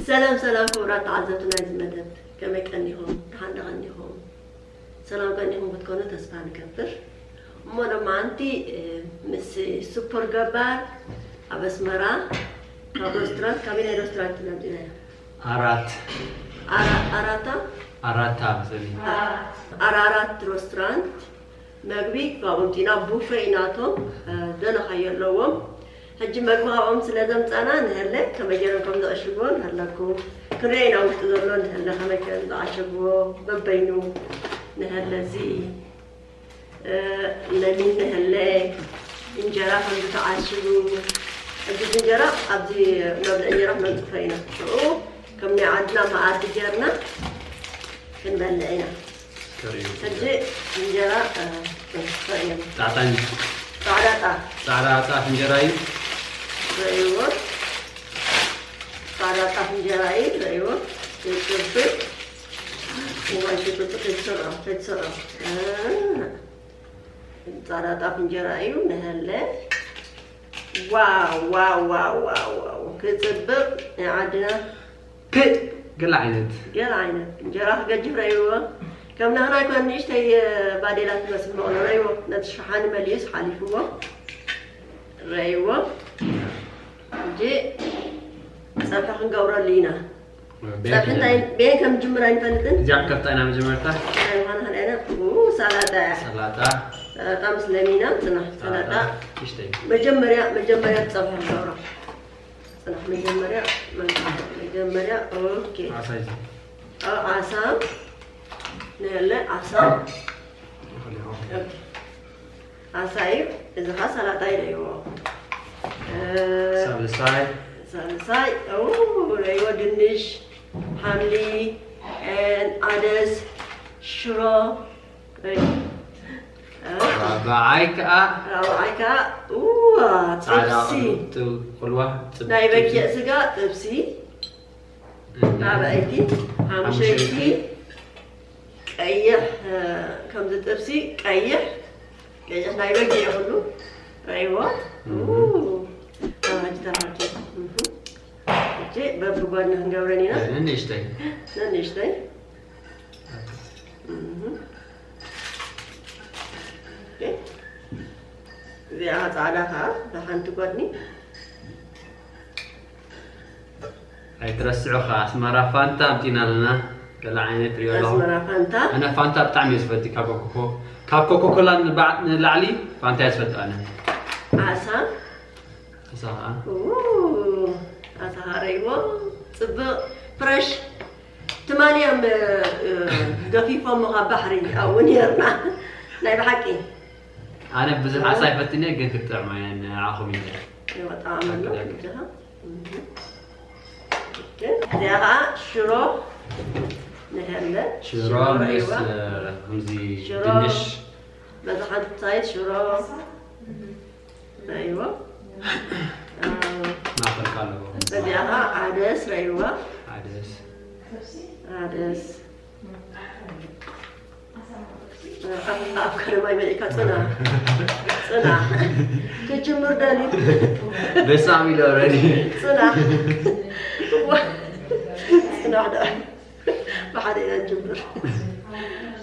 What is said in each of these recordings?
ሰላም ሰላም ክቡራት ተዓዘብቲ ናይዚ መደብ፣ ከመይ ቀኒኹም? ደሓን ዶ ቀኒኹም? ሰላም ቀኒኹም ክትኮኑ ተስፋ ንገብር። እሞ ሎማዓንቲ፣ እ፣ ምስ ሱፐር ገባር ኣብ ኣስመራ ካብ ሬስቶራንት፣ ካበይ ናይ ሬስቶራንት ኢና ኣምፂእናዮ? ኣራት። ኣራ-፣ ኣራታ? ኣራታ መሰለኝ። ኣራ-፣ ኣራራት ሬስቶራንት መግቢ ካብኦም ጢና ቡፌ ኢናቶም፣ እ፣ ደለኻዮ ኣለዎም። ሕጂ መግቢ ካብኦም ስለ ዘምጻና ንሀለ ከመይ ገይሮም ከም ዝዕሽግዎ ንሀለኩ። ክንሪኦ ኢና ውሽጢ ዘሎ ንሀለ ከመይ ከም ዝዓሸግዎ በበይኑ ንሀለ እዚ፣ እ፣ ለሚን ንሀለ እንጀራ ከም ዝተዓሽጉ። ሕጂ እዚ እንጀራ ኣብዚ መብልዒ እንጀራ ክነንጽፎ ኢና። ሽዑ ከም ናይ ዓድና መኣዲ ጌርና ክንበልዕ ኢና። ከርእዩ። ሕጂ እንጀራ፣ እ፣ እ፣ ጻዕዳ፣ ጻዕዳ ጣፍ። ጻዕዳ ጣፍ እንጀራ እዩ። ረእይዎ። ጻዕዳ ጣፍ እንጀራ እዩ። ረእይዎ። ይጽብቅ። እዋይ፣ ይጽብቅ። ይትሰርዖ፣ ይትሰርዖ። እ፣ ጻዕዳ ጣፍ እንጀራ እዩ። ንሀለ። ዋው፣ ዋው፣ ዋው፣ ዋው፣ ዋው። ክጽብቅ። ናይ ዓድና ክ-፣ ገለ ዓይነት። ገለ ዓይነት እንጀራ ክገጅፍ ረእይዎ። ከም ናህና ኣይኮነ ንእሽተይ ባዴላ ትመስል መቕሎ ረእይዎ። ነቲ ሸሓኒ መሊኡስ ሓሊፍዎ። ረእይዎ። ሕጂ ጸብሒ ክንገብረሉ ኢና። ቤት ጸብሒ እንታይ፣ ቤት ከም ጅምር ኣይንፈልጥን። እዚኣ ክንከፍታ ኢና መጀመርታ። ናይ ምዃኑ ክንኣና፣ ኡ፣ ሰላጣ እያ። ሰላጣ። ሰላጣ ምስ ለሚና፣ ጽናሕ፣ ሰላጣ። ሰላጣ። እሽተይ። መጀመርያ፣ መጀመርያ ጸብሒ ንገብሮ። ጽናሕ መጀመርያ፣ መጀመርያ፣ ኦኬ። ዓሳ እዩ። ኦ፣ ዓሳ። ነለ ዓሳ። ይኹን፣ ይኹን። ኦኬ። ዓሳ እዩ። እዚ ኸዓ ሰላጣ እዩ፣ ረእይዎ። እ፣ ሳልሳይ። ሳልሳይ፣ ኦ፣ ረእይዎ ድንሽ፣ ሓምሊ፣ እ፣ ዓደስ፣ ሽሮ፣ ራብዓይ ከኣ ራብዓይ ከኣ፣ እዋ፣ ጻዕዳ ጥብሲ። ቅሉ-፣ ጥ-፣ ቅልዋ፣ ጥብ-፣ ናይ በጊዕ ጥብሲ። ስጋ ጥብሲ። እም። ራብዐይቲ፣ ሓሙሸይቲ፣ ሓሙሸይቲ። ቀይሕ፣ እ፣ ከምዚ ጥብሲ ቀይሕ፣ ቀይሕ ናይ በጊዕ ይኹሉ። ረእይዎ። እም። ኡ፣ ተባጂ ተባጂ። እም። እጂ በብጓድኒ ክንገብረን ኢና። ነንእሽተይ። ነንእሽተይ። እህ። ኦኬ። እዚኣ ጻዕዳ ኸዓ ብሓንቲ ጎድኒ። ኣይትረስዑ ኸዓ ኣስመራ ፋንታ ኣምጺና ኣለና። ገለ ዓይነት ሪኦ ኣለኹ። ኣስመራ ፋንታ። ኣነ ፋንታ ብጣዕሚ እየ ዝፈቲ ካብ ኮኮ-፣ ካብ ኮኮኮላ ንባ-፣ ንላዕሊ ፋንታ እየ ዝፈቲ ኣነ። ዓሳ። ዓሳ ኸዓ። ኡ፣ ዓሳ ኸዓ ረእይዎ። ጽብቕ ፍረሽ። ትማሊ እዮም፣ እ፣ ገፊፎሞ ካብ ባሕሪ ኣብኡ ነርና። ናይ ብሓቂ። ኣነ ብዙሕ ዓሳ ኣይፈትን እየ፣ ግን ክትጥዕማ እየ ንዓኹም ኢለ። ይወጣ ኣመሉ ኣከዳድባ። ብቻ። እዚኣ ኸዓ ሽሮ ንሀለ። ሽሮ ሽሮ ምስ፣ ረእይዋ። እ፣ ከምዚ ሽሮ። ድንሽ። በዛ ሓንቲ ሳይድ ሽሮ። ረእይዎ። እ፣ ማእኸል ካለዎ። እዚኣ ኸዓ ዓደስ ረእይዋ። ዓደስ። ዓደስ። ኣብ፣ ኣብ ከረማይ መሊእካ ጽና። ጽና። ክጅምር ደልዩ። ደስ ኣቢሉ ኦልሬዲ። ጽና። እዋ። ጽና ዳ። ብሓደ ኢና ንጅምር።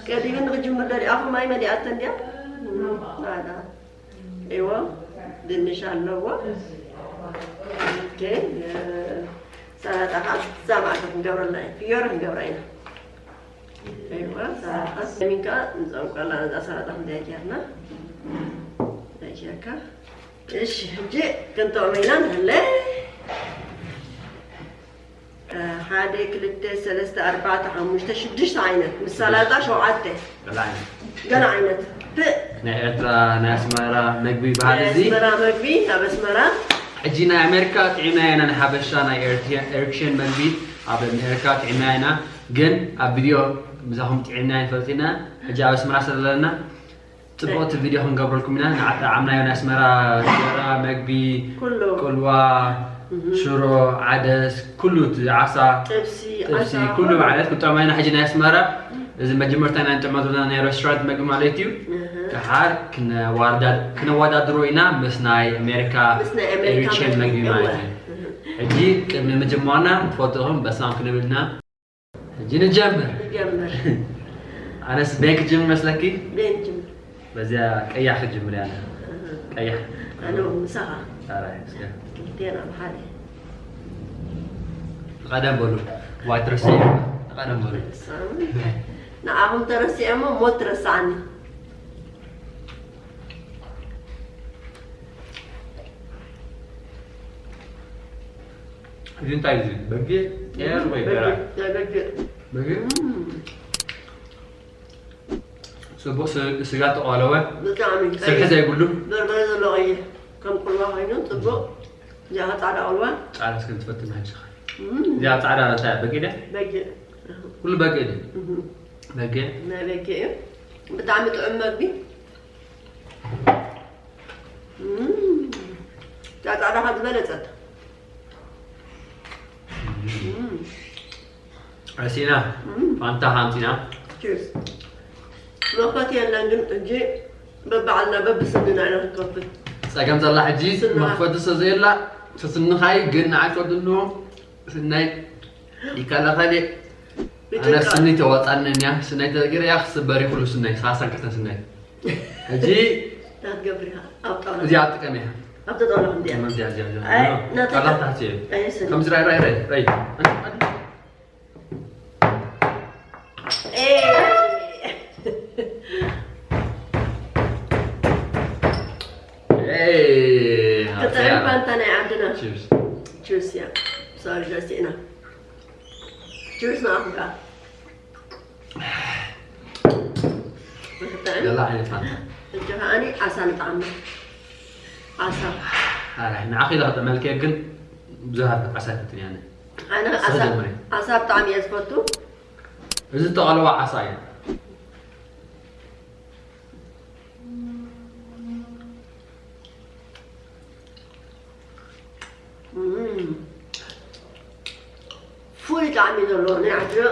ቀዲሙ ንኽጅምር ደልዩ። ኣፉ ማይ መሊኣቶ እንድያ። ኣዳ። እዎ፣ ድንሽ ኣለዎ። ኦኬ፣ እ፣ ሰላጣ ከዓ እዛ ማእከል ክንገብረላ ኢና። ፍዮሪ ክንገብራ ኢና። እዎ፣ ሰላጣ። ለሚን ከዓ ንፀምቀላ ነዛ ሰላጣ ክንደያ ጌርና። እንታይ ጌርካ? እሺ፣ ሕጂ ክንጥዕሞ ኢና ንህለ። ሓደ፣ ክልተ፣ ሰለስተ፣ ኣርባዕተ፣ ሓሙሽተ፣ ሽዱሽተ ዓይነት፣ ምስ ሰላጣ ሸውዓተ። ገለ ዓይነት። ገለ ዓይነት። ፕእ። ናይ ኤርትራ፣ ናይ ኣስመራ መግቢ በሃል ናይ እዚ። ኣስመራ መግቢ፣ ኣብ ኣስመራ። ሕጂ ናይ ኣሜሪካ ጥዒምና ኢና፣ ናይ ሓበሻ፣ ናይ ኤርትራ፣ ኤርትሪያን መግቢ ኣብ ኣሜሪካ ጥዒምና ኢና። ግን ኣብ ቪድዮ ምሳኹም ጥዒምና ኣይንፈልጥ ኢና። ሕጂ ኣብ ኣስመራ ስለ ዘለና፣ ጽቡቕቲ ቪድዮ ክንገብረልኩም ኢና። ንዓጣዓምናዮ ናይ ኣስመራ እንጀራ፣ መግቢ፣ ኩሉ ቁልዋ፣ ሽሮ፣ ዓደስ፣ ኩሉ እቲ ዓሳ፣ ጥብሲ ጥብሲ፣ ዓሳ፣ ኩሉ ማለት ክጥዕሞ ኢና። ሕጂ ናይ ኣስመራ እዚ መጀመርታ ናይ ንጥዕሞ ዘለና ናይ ሬስቶራንት መግቢ ማለት እዩ። እህ። ደሓር ክነዋርዳ- ክነወዳድሮ ኢና ምስ ናይ ኣሜሪካ ምስ ናይ ኣሜሪካ ኤሪትሪያን መግቢ መግቢ ማለት እወ። እዩ። ሕጂ ቅድሚ ምጅማርና ንፈልጥኹም በስማም ክንብል ኢና። ሕጂ ንጀምር። ንጀምር። ኣነስ በይ ክጅምር መስለኪ? በይ ንጅምር። በዚያ ቀያሕ ክጅምር ያለ። ቀያሕ። ኣነ ምሳኻ። ኣራይ፣ እስከ። ክልቴና ብሓደ። ንቐደም በሉ። ዋይ ትረስዒ። ንቐደም በሉ። ንዓኹም ተረሲዐ እሞ ሞት ትረስዓኒ። እዚ እንታይ እዚ? በጊዕ? ጤል ወይ በጊዕ? በራይ? ናይ በጊዕ። በጊዕ? እም። ጽቡቕ ስ- ስጋ ተቐለወ። ብጣዕሚ ስርሒ ቀይሕ። ዘይብሉ። በርበረ ዘለዎ ቀይሕ። ከም ቁልዋ ኮይኑ ጽቡቕ። እዚኣ ጻዕዳ ቁልዋ። ጻዕዳ እስከ ንትፈትን ሃጅኻ። እም። እዚኣ ጻዕዳ እንታይ በጊዕ ድያ? በጊዕ። ኩሉ በጊዕ ድዩ? እም። በጊዕ? ናይ በጊዕ እዩ። ብጣዕሚ ጥዑም መግቢ። እም። እዛ ጻዕዳ ካብ ዝበለጸት። እም። ረሲና እም። ፋንታ ሃምፂና። ቺርስ። መኽፈቲ የለን ግን እጂ በባዕልና በብስንና ኢና ክንከፍት። ጸገም ዘላ ሕጂ ስና። መኽፈቲ ስለ ዘየላ ስስንኻይ ግን ንዓይ ከድንዎ ስናይ ይከላኸል እየ። ኣነ ይጭንቃል። ስኒ ተዋጻንን እያ። ስናይ ተገይረ እያ ክስበር እዩ ኩሉ ስናይ። ሰላሳ ክልተ ስናይ። ሕጂ እንታይ ትገብር ኢኻ? ኣብ ጣውላ። እዚኣ ትጥቀም እያ። ኣብ ተጣውላ እንዲያ። እዚኣ፣ እዚኣ፣ እዚኣ። ኣይ፣ እዚኣ። ናተይ ኣላ ከ- ታሕቲ እየ። ኣይ፣ ስኒ። ከምዚ ራይ፣ ራይ፣ ራይ፣ ራይ። ኤ። ኤይ፣ ክጥዕም ፋንታ ናይ ዓድና። ቺርስ። ቺርስ እያ። ሶሪ፣ ረሲእና። ቺርስ ንዓኹም ከኣ። ክጥዕም። ገለ ዓይነት ፋንታ። ሕጂ ከኣኒ ዓሳ ንጥዓማ። ዓሳ። ኣራይ፣ ንዓኺ ኢለ ክጥዕመልኪ እየ፣ ግን ብዙሓት ዓሳ ኣይፈትን እየ ኣነ። ኣነ ንስኺ ዓሳ፣ ጀምሪ። ዓሳ ብጣዕሚ እየ ዝፈቱ። እዚ ዝተቐለወ ዓሳ እዩ። እም። ፍሉይ ጣዕሚ ዘለዎ ናይ ዓድና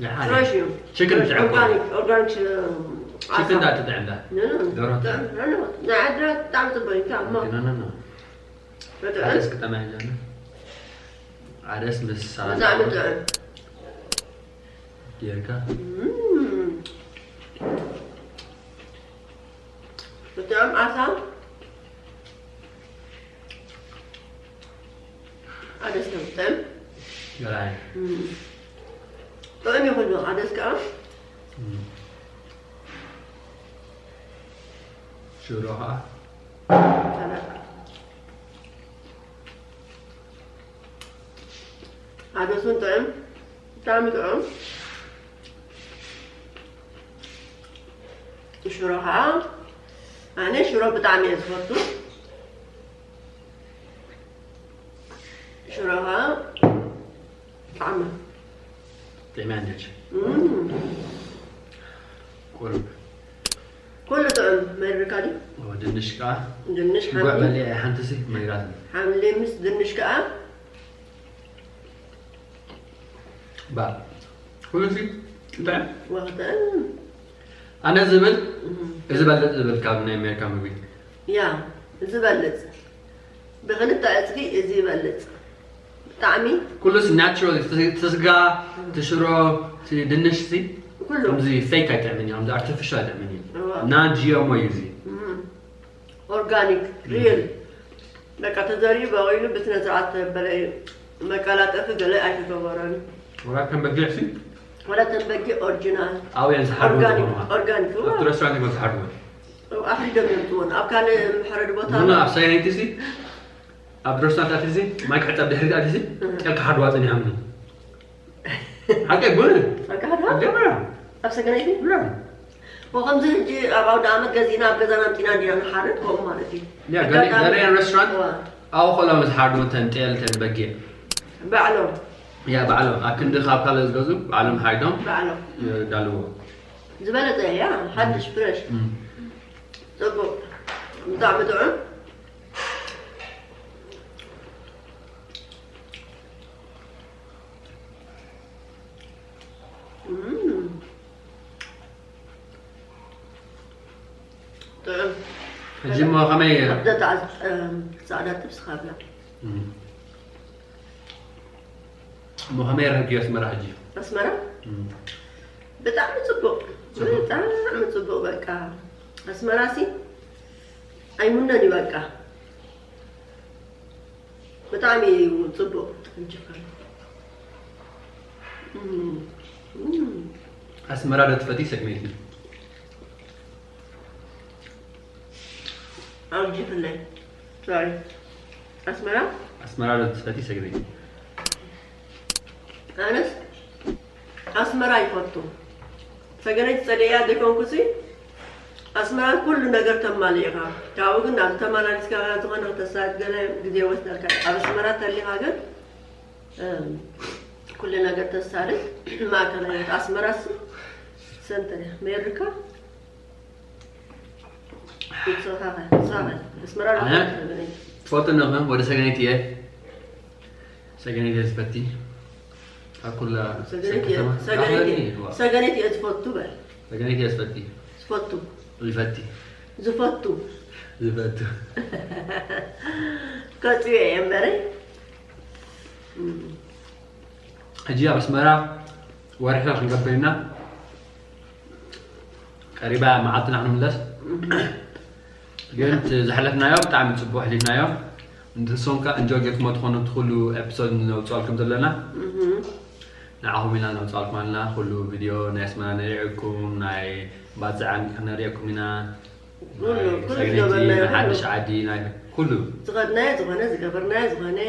ደሓን ፍሬሽ እዩ። ቺክን ጥዕም እኮ። ኦርጋኒክ፣ ኦርጋኒክ፣ እ፣ ቺክን ዓሳ። ዳ ትጥዕም ዳ? ኖ፣ ኖ፣ ደርሆ ጥዕም፣ ኖ፣ ኖ። ናይ ዓድና ብጣዕሚ ጽቡቅ እዩ። እንታይ እሞ? ኖ፣ ኖ፣ ኖ። በጣም ዓደስ ክጠማ ይዛለ። ዓደስ ምስ ሰላጣ ብጣዕሚ ጥዑም። ጌርካ። እም። ብጣዕሚ ዓሳ። ዓደስ ከም ጥዕም። ገላይ። እም። ጥዑም ይኹን ዶ ዓደስ ከኣ? እም። ሽሮ ኸዓ። ሰላጣ። ዓደሱን ጥዑም፣ ብጣዕሚ ጥዑም። ሽሮ ኸዓ፣ ኣነ ሽሮ ብጣዕሚ እየ ዝፈቱ። ሽሮ ኸዓ ጣዕማ። ጥዕምያ እንድች። እም። ቁሩብ። ኩሉ ጥዑም መሪርካ ድዩ? ኦ፣ ድንሽ ከኣ። ድንሽ ጉዕ ሓምሊ። በሊዐ ሓንቲ ሲ መሪራትኒ። ሓምሊ ምስ ድንሽ ከኣ። ባ። ኩሉ ሲ ጥዕም። ወኽጥዕም። ኣነ ዝብል እዚ በልጥ ዝብል ካብ ናይ ኣሜሪካ ምግቢ። ያ፣ ዝበልጽ። ብኽልተ ዕጽፊ እዚ ይበልጽ። ብጣዕሚ። ኩሉስ ናቹራል፣ እቲ ስጋ፣ እቲ ሽሮ፣ እቲ ድንሽ ሲ ኩሉ። ከምዚ ፌክ ኣይጥዕምን እዩ፣ ከምዚ ኣርቲፊሻል ኣይጥዕምን እዩ። እዋ። ናን ጂ ኤም ኦ እዩ እዚ። እም። ኦርጋኒክ፣ ሪል። በቃ ተዘሪኡ በቒሉ ብስነ ስርዓት ተበለ እዩ። መቀላጠፊ ገለ ኣይተገበረን። ወላ ከም በጊዕ ሲ ወላ ተን በጊዕ ኦሪጂናል። ኣብኡ እዮም ዝሓርዱ ኦርጋኒክ፣ ዝኾኑ። ኦርጋኒክ፣ እዋ። ኣብቲ ሬስቶራንት እዮም ዝሓርዱ። ኣፍሪዶም እዮም ዝወኑ። ኣብ ካልእ መሕረዲ ቦታ ቡና ኣብ ሳይናይቲ ሲ ኣብ ሬስቶራንት ኣትሲ ማይ ክሕጸብ ድሕሪ ኣትሲ እህ። ጨርቂ ሓድዋ ጸኒሖም። ሓቀይ ቡን ጸርቂ ሓድዋ? ጀመራ። ኣብ ሰገናይቲ? ብላ ወከምዚ ሕጂ ኣብ ኣውደ ዓመት ገዚእና ኣብ ገዛና ኣምጺና እንዲና ንሓርድ ከምኡ ማለት እዩ። ያ ገለ ኣጋጣሚ- ገለ ሬስቶራንት እዋ። ኣብኡ ከሎም ዝሓርዱ እንተን ጤል እንተን በጊዕ። ባዕሎም። ያ ባዕሎም ኣብ ክንዲ ካብ ካልእ ዝገዙ ባዕሎም ሓሪዶም ባዕሎም። የዳልዎ። ዝበለጸ እያ፣ ሓድሽ ፍረሽ። እም። ጽቡቕ። ብጣዕሚ ጥዑም። እም። ጥዑም። ሕጂ እሞ ከመይ? ኣደ ተዓዝ-፣ እም፣ ጻዕዳ ጥብሲ ካብላ። እም። እሞ ከመይ ረኪብኪ ኣስመራ ሕጂ? ኣስመራ? እም። ብጣዕሚ ጽቡቕ። ጽቡቕ። ብጣዕሚ ጽቡቕ በቃ። ኣስመራሲ ኣይሙነን እዩ በቃ። ብጣዕሚ እዩ ጽቡቕ። እንጅፋ። እም። እም። ኣስመራ ዶ ትፈትይ ሰግነይቲ? ኣውጅፍለይ። ሶሪ። ኣስመራ? ኣስመራ ዶ ትፈትይ ሰግነይቲ? ኣነስ ኣስመራ ይፈቱ። ሰገነይቲ ጸሊእያ ዘይኮንኩሲ፣ ኣስመራ ኩሉ ነገር ተማልእ ኢኻ። ካብኡ ግን ናብ ተመላሊስካ ዝኾነ ክተሳልጥ ገለ ግዜ ይወስደልካ። ኣብ ኣስመራ ተሊኻ ግን፣ እም፣ ኩሉ ነገር ተሳልጥ። ማእከላይ ኣስመራሲ ሰንተር እያ። ሜርካ? ይትሰኻኸ፣ ይትሰኻኸ። ኣስመራ ኣነ ትፈልጥኒ ኢኹም፣ ወዲ ሰገነይቲ እየ። ሰገነይቲ እየ ዝፈቲ። ካብ ኩላ ሰገነይቲ እየ፣ ከተማ ሰገነይቲ እየ፣ ራኸበኒ፣ ዋ። ሰገነይቲ እየ ዝፈቱ በል። ሰገነይቲ እየ ዝፈቲ። ዝፈቱ። ይፈቲ። ዝፈቱ። ዝፈቱ። ከጽዮ እየ እምበረይ። እም። ሕጂ ኣብ ኣስመራ ወርሒ ክንገብር ኢና። ቀሪባ መዓልትና ክንምለስ። ግን እቲ ዘሕለፍናዮ ብጣዕሚ ጽቡቕ ኣሕሊፍናዮ። ንሶም ከኣ እንጆይ ጌርኩሞ ትኾኑ፣ እቲ ኩሉ ኤፒሶድ ነውጽኣልኩም ዘለና። እም። ንዓኹም ኢና ነውጽኣልኩም ኣለና። ኩሉ ቪድዮ ናይ ኣስመራ ነሪዕኩም፣ ናይ ባጽዕ ኣንቂ ክነሪአኩም ኢና። ኩሉ፣ ናይ ኩሉ ሰገነይቲ፣ ዝገበርናዮ ናይ ኩሉ። ሓድሽ ዓዲ፣ ናይ ኩሉ። ዝኸድናዮ ዝኾነ፣ ዝገበርናዮ ዝኾነ።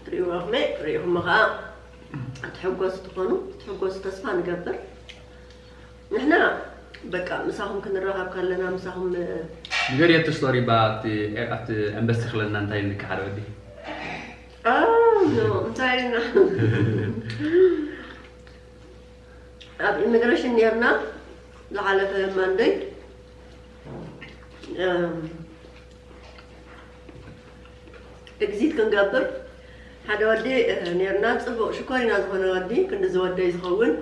ትርእይዎ ኢኹም፣ ርኢኹሞ ኸዓ ትሕጎሱ ትኾኑ፣ ትሕጎሱ ተስፋ ንገብር። ንሕና በቃ ምሳኹም ክንራኸብ ከለና፣ ምሳኹም ንገርዮ እቲ ስቶሪ ባ፣ ኣብቲ፣ ኣብቲ ኣንበሲ ክለና እንታይ ኢልካ ሓደ ወዲ? ኣዎ፣ እንታይ ኢልና? ኣብ ኢሚግሬሽን ኔርና ዝሓለፈ ማንደይ፣ እም፣ ኤግዚት ክንገብር ሓደ ወዲ፣ እ፣ ኔርና። ጽቡቕ ሽኮሪና ዝኾነ ወዲ፣ ክንዲ ዝወደይ ዝኸውን፣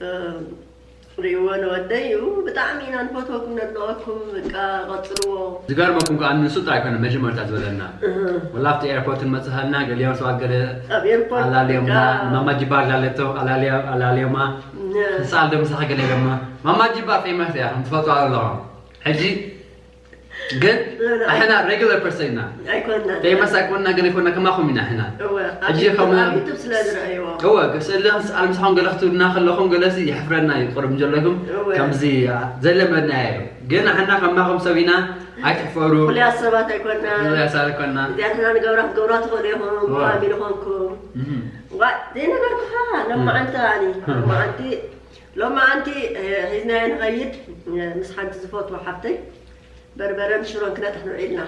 እም፣ ርእይዎ ንወደይ እዩ። ብጣዕሚ ኢና ንፈትወኩም፣ ነድንቐኩም፣ በቃ ቀጽልዎ። ዝገርመኩም ከኣ ንሱ ጥራይ ኣይኮነ መጀመርታ ዝበለና። እህ። ወላ ኣብቲ ኤርፖርት እንመጽእ ከለና ገሊኦም ሰባት ገለ ኣብ ኤርፖርት ኣላልዮምና፣ በቃ። ንማማ ጅባር ላለቶ ኣላልዮ-፣ ኣላልዮማ። ነ- ንስኣ ዶ ምሳኺ ገለ ኢሎማ። ማማ ጅባር ፌመስ እያ፣ ከም ትፈልጡ ኣለኹም። ሕጂ ግን ነ- ነ- ኣሕና ሬጉላር ፐርሰን ኢና። ኣይኮንና። ፌመስ ኣይኮንና፣ ግን ኣይኮንና፣ ከማኹም ኢና ኣሕና። እወ፣ ሕጂ ኣብ ከም ዩቱብ ስለ ዝረኣይዎ። እወ፣ ስእሊ ስኣል ምሳኹም ገለ ክትብሉና ከለኹም ገለሲ የሕፍረና እዩ፣ ቅርብ ዘለኩም እወ። ከምዚ ዘለመድና እዩ። ግን ኣሕና ከማኹም ሰብ ኢና፣ ኣይትሕፈሩ። ፍሉያት ሰባት ኣይኮንና። ፍሉያት ሰባት ኣይኮንና። እዚኣትና ንገብራ ክትገብራ ትኽእሉ ኢኹም፣ እወ። ፋሚሊ ኾንኩም። እህ። ዋ፣ ዘይነገርኩኻ፣ ሎማዓንቲ ኣኒ፣ ሎማዓንቲ፣ ሎማዓንቲ፣ እ፣ ሒዝናዮ ንኸይድ፣ እ፣ ምስ ሓንቲ ዝፈትዋ ሓፍተይ በርበረን ሽሮን ክነጥሕን ውዒልና።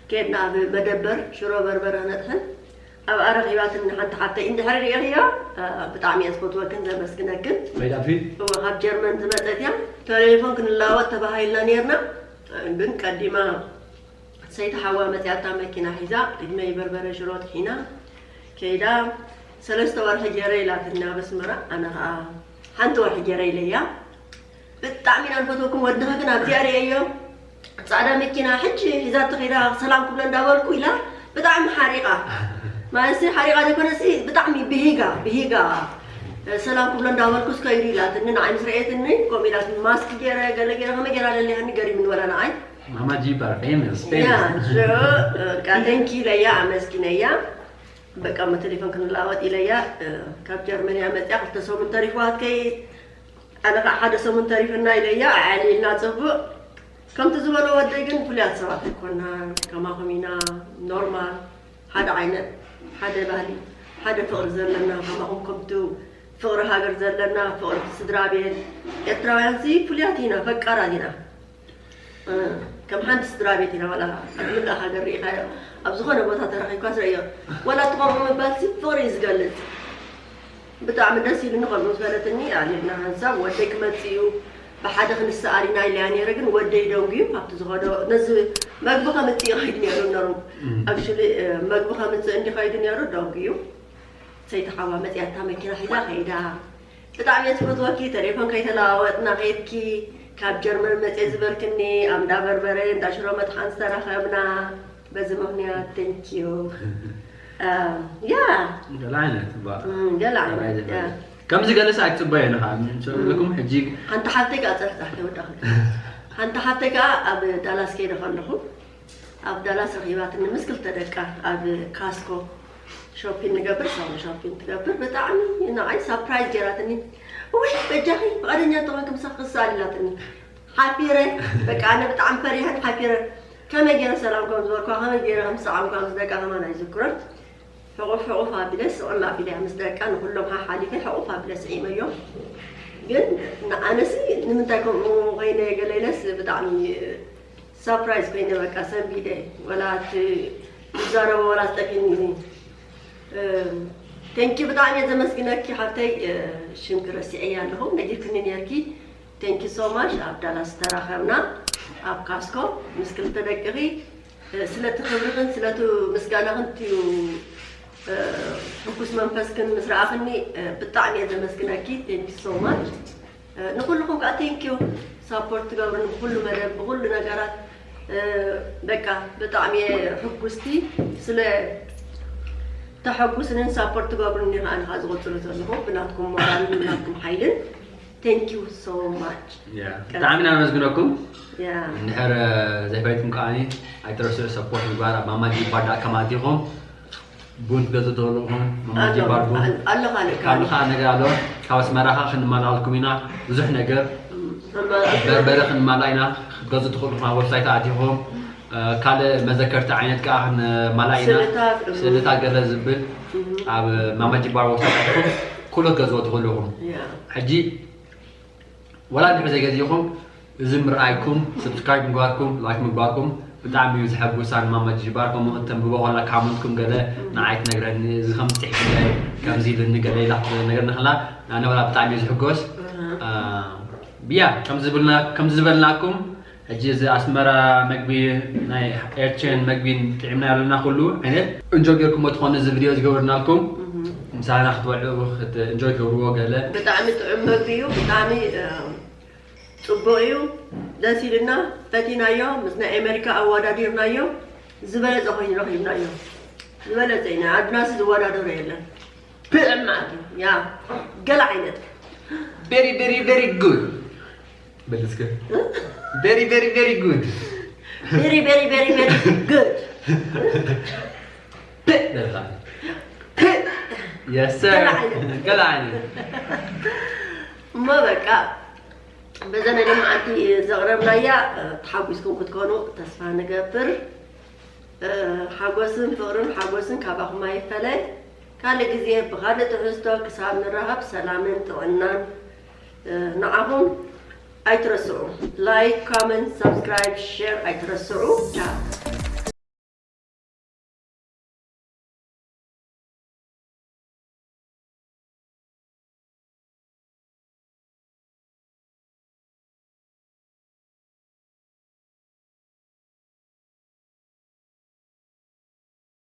ከድና ኣብ መደበር ሽሮ በርበረ ክነጥሕን ኣብኣ ረኺባትኒ ሓንቲ ሓፍተይ። እንድሕሪ ርኢኽዮ፣ እ፣ ብጣዕሚ እየ ዝፈትወክን ዘመስግነክን። መይዳ ፊት? እወ፣ ካብ ጀርመን ዝመጸት እያ። ቴሌፎን ክንለዋወጥ ተባሂልና ኔርና፣ ግን ቀዲማ ሰይቲ ሓዋ መጺኣታ መኪና ሒዛ፣ ቅድመይ በርበረ ሽሮ ጥሒና ከይዳ፣ ሰለስተ ወርሒ ገይረ ኢላትኒ ኣብ ኣስመራ። ኣነ ኸኣ ሓንቲ ወርሒ ገይረ ኢለያ። ብጣዕሚ ኢና ንፈትወኩም፣ ወድኺ ግን ኣብዚኣ ርእየዮ። ጻዕዳ መኪና ሕጂ ሒዛቶ ከይዳ ሰላም ክብሎ እንዳበልኩ ኢላ ብጣዕሚ ሓሪቓ። ማለትሲ ሓሪቓ ዘይኮነሲ ብጣዕሚ ብሂጋ፣ ብሂጋ፣ ሰላም ክብሎ እንዳበልኩስ ከይዱ ኢላትኒ፣ ንዓይ ምስ ረኣየትኒ ከምኡ ኢላትኒ። ማስክ ገይረ፣ ገለ ገይረ፣ ከመይ ገይራ ለሊሃኒ ገሪምኒ ወላ ንዓይ። ማማ ጂባር ፌመስ፣ ያ፣ ፌመስ። ሽዑ፣ በቃ፣ ተንኪ ኢለያ፣ ኣመስጊነያ። በቃ፣ እሞ ቴሌፎን ክንለዋወጥ ኢለያ፣ እ፣ ካብ ጀርመን እያ መጽያ፣ ክልተ ሰሙን ተሪፍዋ ክትከይድ፣ ኣነ ኸዓ ሓደ ሰሙን ተሪፍና ኢለያ፣ ኣዕሊልና ጽቡቕ። ከምቲ ዝበሎ ወደይ ግን ፍሉያት ሰባት ኣይኮናን፣ ከማኹም ኢና፣ ኖርማል፣ ሓደ ዓይነት፣ ሓደ ባህሊ፣ ሓደ ፍቕሪ ዘለና፣ ከማኹም ከምቱ ፍቕሪ ሃገር ዘለና፣ ፍቕሪ ስድራ ቤት፣ ኤርትራውያንሲ ፍሉያት ኢና፣ ፈቃራት ኢና። እ፣ ከም ሓንቲ ስድራ ቤት ኢና፣ ዋላ ኣብ ምልእ ሃገር ርኢኻዮ፣ ኣብ ዝኾነ ቦታ ተረኺብካ ትርእዮ። ዋላ እቲ ከምኡ ምባልሲ ፍቕሪ እዩ ዝገልጽ። ብጣዕሚ ደስ ኢሉኒ፣ ከምኡ ዝበለትኒ ኣልየና ሓንሳብ ወደይ ክመጽእ እዩ፣ ብሓደ ክንሰኣል ኢና ኢለያ ነይረ፣ ግን ወደይ ደንጉዩ ካብቲ ዝኸዶ ነዚ መግቢ ከምፅእ ከይዱ ነይሩ ነሩ። ኣክቹሊ መግቢ ከምፅእ እንዲ ከይዱ ነይሩ ደንጉዩ። ሰይቲ ሓዋ መፅያታ መኪና ሒዛ ከይዳ። ብጣዕሚ እየ ዝፈትወኪ። ቴሌፎን ከይተለዋወጥና ከይድኪ፣ ካብ ጀርመን መፅየ ዝበልክኒ ኣብ እንዳ በርበረ እንዳ ሽሮ መጥሓን ዝተራኸብና በዚ ምክንያት። ቴንኪዩ። ያ ገለ ዓይነት እባ ገለ ራይ ዓይነት ያ። ዝፈለጥ ከምዚ ገለስ ኣይትፅበዮ ኢኻ ምንቸለኩም ሕጂ ሓንቲ ሓብተይ ከዓ ፅሕፃሕ ተወዳኹ። ሓንቲ ሓብተይ ከዓ ኣብ ዳላስ ከይደ ከለኹ ኣብ ዳላስ ረኺባትኒ ምስ ክልተ ደቃ ኣብ ካስኮ ሾፒን ንገብር፣ ሳውና ሾፒን ትገብር። ብጣዕሚ ንዓይ ሳፕራይዝ ገይራትኒ። ውይ በጃኺ ፍቓደኛ እንተኾንኪ ምሳኺ ክሰኣል ኢላትኒ። ሓፊረ። በቃ ኣነ ብጣዕሚ ፈሪሐን ሓፊረ። ከመይ ገይረ ሰላም ከም ዝበልኳ ከመይ ገይረ ከም ዝሰዓምኳ ምስ ደቃ ከማን ኣይዝክሮን። ሕቑፍ ሕቑፍ ኣቢለ ስቕም ኣቢለ ምስ ደቃ ንኹሎም ሓሓሊፈ ሕቑፍ ኣቢለ ስዒመዮም። ግን ንኣነሲ ንምንታይ ከምኡ ኮይነ ገለ ኢለስ ብጣዕሚ ሳፕራይዝ ኮይነ በቃ ሰንቢደ ወላ እቲ ዝዛረቦ ወላ ዝጠፊኒ። ቴንኪ ብጣዕሚ እየ ዘመስግነኪ ሓብተይ። ሽምኪ ረሲዐያ ኣለኹ ነጊርክኒ ነርኪ። ቴንኪ ሶ ማች ኣብ ዳላስ ተራኸብና ኣብ ካስኮ ምስ ክልተ ደቅኺ ስለቲ ክብርኽን ስለቲ ምስጋናኽን ትዩ ሕጉስ መንፈስክን ምስ ረኣኽኒ ብጣዕሚ እየ ዘመስግነኪ። ቴንኪ ሶ ማች። ንኩልኹም ከዓ ቴንኪዩ ሳፖርት ትገብሩኒ ብኩሉ መደብ ብኩሉ ነገራት። በቃ ብጣዕሚ እየ ሕጉስቲ ስለ ተሐጉስንን ሳፖርት ትገብሩኒ ከዓ ንካ ዝቕፅሉ ዘለኹም ብናትኩም ሞራልን ብናትኩም ሓይልን። Thank you so much። ብጣዕሚ ኢና ነመስግነኩም። Yeah። እንድሕር ዘይፈይትኩም ከዓኒ ኣይትረስዑ ሰፖርት ምግባር ኣብ ማማ ጂባር ዳት ኮም ኣቲኹም ቡን ትገዝኡ ትኽእሉ ኢኹም። ማማ ጂባር ቡን ኣሎ ካልእ ካልእ ከዓ ነገር ኣሎ። ካብ ኣስመራ ከዓ ክንመላልኩም ኢና ብዙሕ ነገር በርበረ ክንማላ ኢና ክትገዝኡ ትኽእሉ ኢኹም። ኣብ ዌብሳይት ኣቲኹም ካልእ መዘከርቲ ዓይነት ከዓ ክንማላ ኢና። ስእልታት፣ ስእልታት ገለ ዝብል ኣብ ማማ ጂባር ዌብሳይት ኣቲኹም ኩሉ ክትገዝኡ ትኽእሉ ኢኹም። Yeah። ሕጂ ወላ እንድሕር ዘይገዚእኹም እዚ ምርኣይኩም ሰብስክራይብ ምግባርኩም ላይክ ምግባርኩም ብጣዕሚ እዩ ዝሕጉስ። ኣነ ማማ ጂባር ከምኡ ክተንብቦ ከላ ካመንትኩም ገለ ንዓይ ትነግረኒ እዚ ከም ፅሒፍለይ ከምዚ ኢልኒ ገለ ኢላ ክትነግረኒ ከላ ኣነ ወላ ብጣዕሚ እዩ ዝሕጎስ። ብያ ከምዚ ዝበልናኩም ሕጂ እዚ ኣስመራ መግቢ ናይ ኤርትሬን መግቢ ጥዒምና ኣለና ኩሉ ዓይነት እንጆ ጌርኩሞ ትኾኑ እዚ ቪድዮ ዝገብርናልኩም ምሳና ክትበልዑ እንጆ ትገብርዎ ገለ ብጣዕሚ ጥዑም መግቢ እዩ። ብጣዕሚ ፅቡቕ እዩ። ደስ ኢልና ፈቲናዮ ምስ ናይ ኣሜሪካ ኣወዳዲርናዮ። ዝበለፀ ኮይኑ ረኺብናዮ። ዝበለፀ ኢና ኣድናሲ ዝወዳደሮ የለን። ብዕማት ያ ገለ ዓይነት very very very good በል እስከ very very very good very very very very good። yes sir ገለ ዓይነት እሞ በቃ በዘን ሎማዓንቲ ዘቕረብናያ ተሓጒስኩም ክትኮኑ ተስፋ ንገብር። ሓጎስን ፍቕርን ሓጎስን ካባኹም ኣይፈለ። ካልእ ግዜ ብኻልእ ትሕዝቶ ክሳብ ንራኸብ ሰላምን ጥዕናን ንዓኹም። ኣይትረስዑ። ላይክ፣ ኮመንት፣ ሳብስክራይብ፣ ሼር ኣይትረስዑ። ቻው።